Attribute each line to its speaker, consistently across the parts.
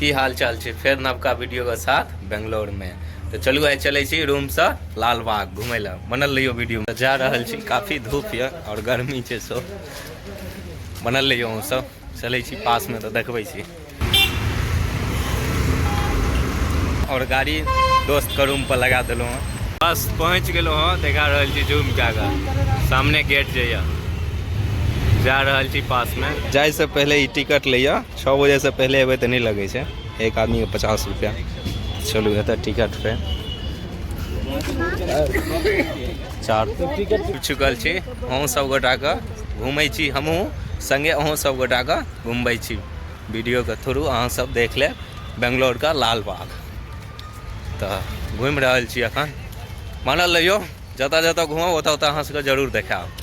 Speaker 1: की हाल चाल छै? फेर नवका वीडियो के साथ बेंगलोर में। तो चलू आइ चलै छी रूम से लालबाग घुमै लए। बनल रहियो वीडियो में। जा रहल छी, काफी धूप यऽ और गर्मी छै, सो बनल रहियो अहूँ सब। चलै छी पास में तऽ देखबै छी। और गाड़ी दोस्त के रूम पर लगा देलहुँ हँ। बस पहुँच गेलहुँ हँ, देखा रहल छी जूम कए कऽ सामने गेट जे यऽ, जा रहल छी पास में। जाय से पहले ई टिकट लैया, 6 बजे से पहले एबै तऽ नहि लगै छै। एक आदमी के 50 रुपया। चलू एतऽ टिकट पे चार चुकल छी। अहूँ सब गोटा के घूमै छी, हमहूँ संगे अहूँ सब गोटा के घुमबै छी वीडियो के थ्रू। अहाँ सब देख लेब बेंगलोर के लाल बाग। तऽ घुमि रहल छी अखन, मानल रहियौ, जतऽ जतऽ घुमब ओतऽ ओतऽ अहाँ सबके जरूर देखायब।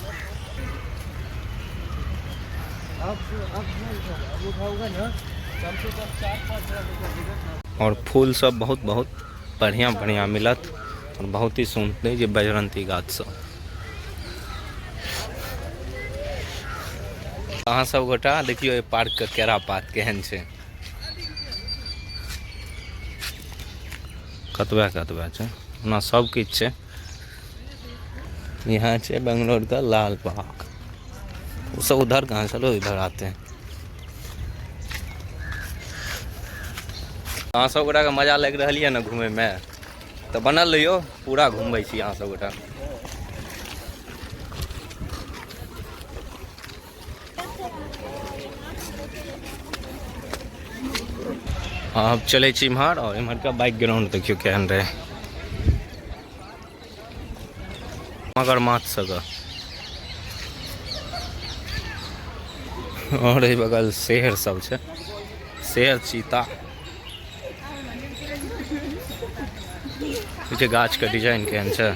Speaker 1: और फूल सब बहुत बहुत बढ़िया बढ़िया मिलत और बहुत ही सुन्दर जे बजरंती गाछ सब। अहाँ सब गोटा देखियौ एहि पार्क के केरा पात केहन छै, कतबा कतबा छै, ओना सब किछु छै। यहाँ छै बेंगलोर का लाल बाग। वो सब उधर कहाँ, चलो इधर आते हैं। अहाँ सब गोटा के मजा लागि रहल यऽ ने घूमे में? तऽ बनल रहियौ, पूरा घूमबै छी अहाँ सब गोटा। आब चलै छी इम्हर, और इम्हरका बैकग्राउंड देखियौ केहन रहै। मगरमच्छ सबके, और एहि बगल शेर सब छै, शेर चीता। देखिए गाछ के डिजाइन केहन छै।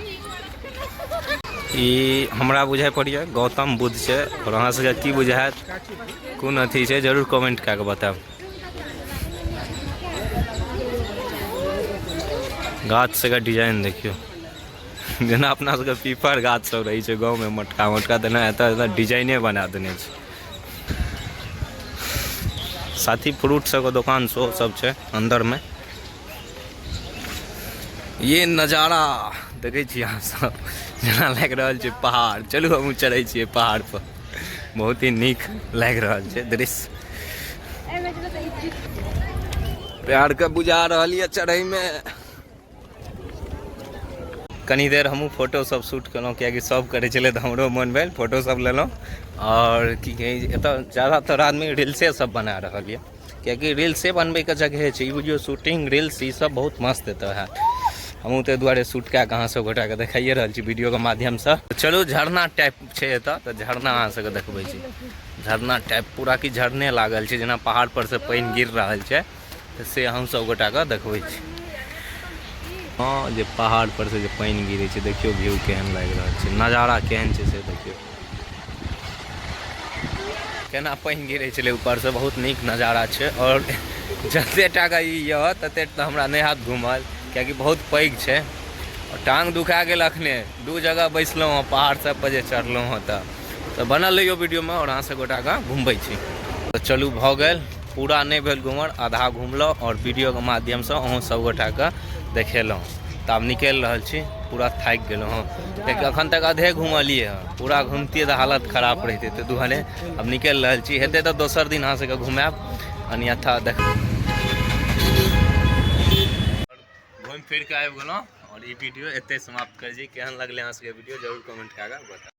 Speaker 1: ई हमरा बुझाइ पड़ैए गौतम बुद्ध छै, और अहाँ सबके की बुझायत, कोन अथी छै, जरूर कमेंट कए कऽ बतायब। गाछ सबके डिजाइन देखियौ, जेना अपना सबके पीपर गाछ सब रहै छै गाँवमे मोटका मोटका, तेना एतऽ एतऽ डिजाइने बना देने छै। साथ ही फ्रूट सबके दोकान सेहो सब छै अन्दरमे। ये नजारा देखै छी अहाँ सब, जेना लागि रहल छै पहाड़। चलू हमहूँ चढ़ै छियै पहाड़ पर, बहुत ही नीक लागि रहल छै दृश्य। प्यार के बुझा रहल यऽ चढ़ैमे। कनी देर हमहूँ फोटो सब शूट केलहुँ, कियाकि सब करै छलै तऽ हमरो मन भेल, फोटो सब लेलहुँ। आओर की कहै छै, एतऽ ज्यादातर आदमी रील्से सब बना रहल यऽ, कियाकि रील्से बनबैके जगहे छै ई, बुझियौ। शूटिंग रील्स ई सब बहुत मस्त एतऽ हैत। हमहूँ ताहि दुआरे शूट कए कऽ अहाँ सब गोटाके देखाइए रहल छी वीडियोके माध्यमसँ। चलू, झरना टाइप छै एतऽ, तऽ झरना अहाँ सबके देखबै छी। झरना टाइप पूरा की झरने लागल छै, जेना पहाड़ पर से पानि गिर रहल छै, तऽ से हम सब गोटाके देखबै छी। हँ, जे पहाड़ पर से जे पानि गिरै छै, देखियौ व्यू केहन लागि रहल छै, नजारा केहन छै से देखियौ, केना पानि गिरै छलै ऊपरसँ। बहुत नीक नजारा छै। आओर जते टाका ई यऽ तते तऽ हमरा नहि हाथ घूमल, कियाकि बहुत पैघ छै आओर टांग दुखा गेल। अखने दू जगह बैसलहुँ हँ पहाड़ सब पर जे चढ़लहुँ हँ। तऽ बनल रहियौ वीडियोमे आओर अहाँ सब गोटाके घुमबै छी। तऽ चलू, भऽ गेल, पूरा नहि भेल घूमल, आधा घुमलहुँ आओर वीडियोके माध्यमसँ अहूँ सब गोटाके देखेलहुँ। तऽ आब निकलि रहल छी, पूरा थाकि गेलहुँ हँ, कियाकि अखन तक आधे घुमलियै हँ। पूरा घुमतियै तऽ हालत खराब रहितै, ताहि दुआरे आब निकलि रहल छी। हेतै तऽ दोसर दिन अहाँ सबके घुमायब, अन्यथा देख। घुमि फिर के आबि गेलहुँ आओर ई वीडियो एतहि समाप्त करै छी। केहन लगलै अहाँ सबके वीडियो, जरूर कमेंट कए कऽ बताउ।